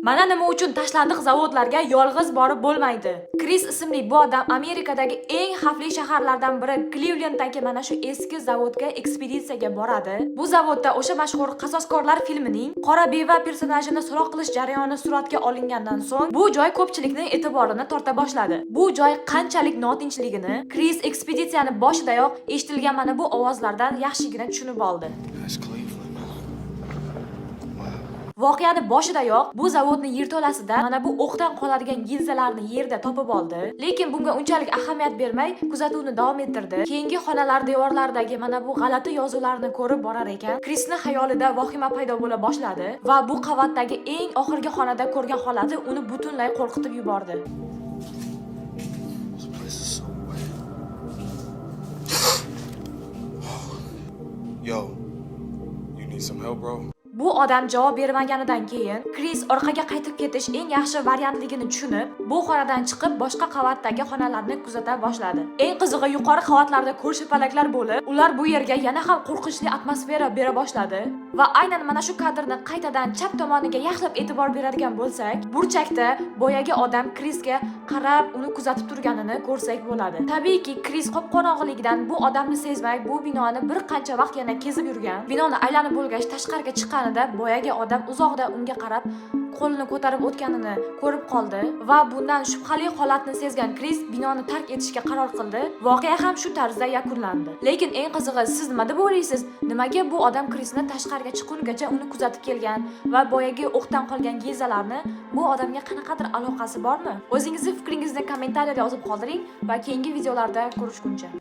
Mana nima uchun tashlandiq zavodlarga yolg'iz borib bo'lmaydi. Kris ismli bu odam Amerikadagi eng xavfli shaharlardan biri Klivlenddagi mana shu eski zavodga ekspeditsiyaga boradi. Bu zavodda o'sha mashhur Qasoskorlar filmining qora beva personajini so'roq qilish jarayoni suratga olingandan so'ng bu joy ko'pchilikning e'tiborini torta boshladi. Bu joy qanchalik notinchligini Kris ekspeditsiyani boshidayoq eshitilgan mana bu ovozlardan yaxshigina tushunib oldi. That's Cleveland. Voqeani boshidayoq bu zavodni yerto'lasida mana bu o'qdan qoladigan gilzalarni yerda topib oldi. Lekin bunga unchalik ahamiyat bermay kuzatuvni davom ettirdi. Keyingi xonalar devorlaridagi mana bu g'alati yozuvlarni ko'rib borar ekan, Krisni xayolida vahima paydo bo'la boshladi va bu qavatdagi eng oxirgi xonada ko'rgan holati uni butunlay qo'rqitib yubordi. This place is so wet. Yo, you need some help, bro? Bu odam javob bermaganidan keyin Kris orqaga qaytib ketish eng yaxshi variantligini tushunib, bu xonadan chiqib boshqa qavatdagi xonalarni kuzata boshladi. Eng qizig'i, yuqori qavatlarda ko'rshapalaklar bo'lib, ular bu yerga yana ham qo'rqinchli atmosfera bera boshladi va aynan mana shu kadrni qaytadan chap tomoniga yaxshilab e'tibor beradigan bo'lsak, burchakda boyagi odam Krisga qarab uni kuzatib turganini ko'rsak bo'ladi. Tabiiyki, Kris qop-qorong'iligidan bu odamni sezmay bu binoni bir qancha vaqt yana kezib yurgan. Binoni aylanib bo'lgach tashqariga chiqqanida boyagi odam uzoqda unga qarab qo'lini ko'tarib o'tganini ko'rib qoldi va bundan shubhali holatni sezgan Kris binoni tark etishga qaror qildi. Voqea ham shu tarzda yakunlandi. Lekin eng qizig'i, siz nima deb o'ylaysiz? Nimaga bu odam Krisni tashqariga chiqqunigacha uni kuzatib kelgan va boyagi o'qdan qolgan gilzalarni bu odamga qanaqadir aloqasi bormi? O'zingizni fikringizni kommentariyada yozib qoldiring va keyingi videolarda ko'rishguncha.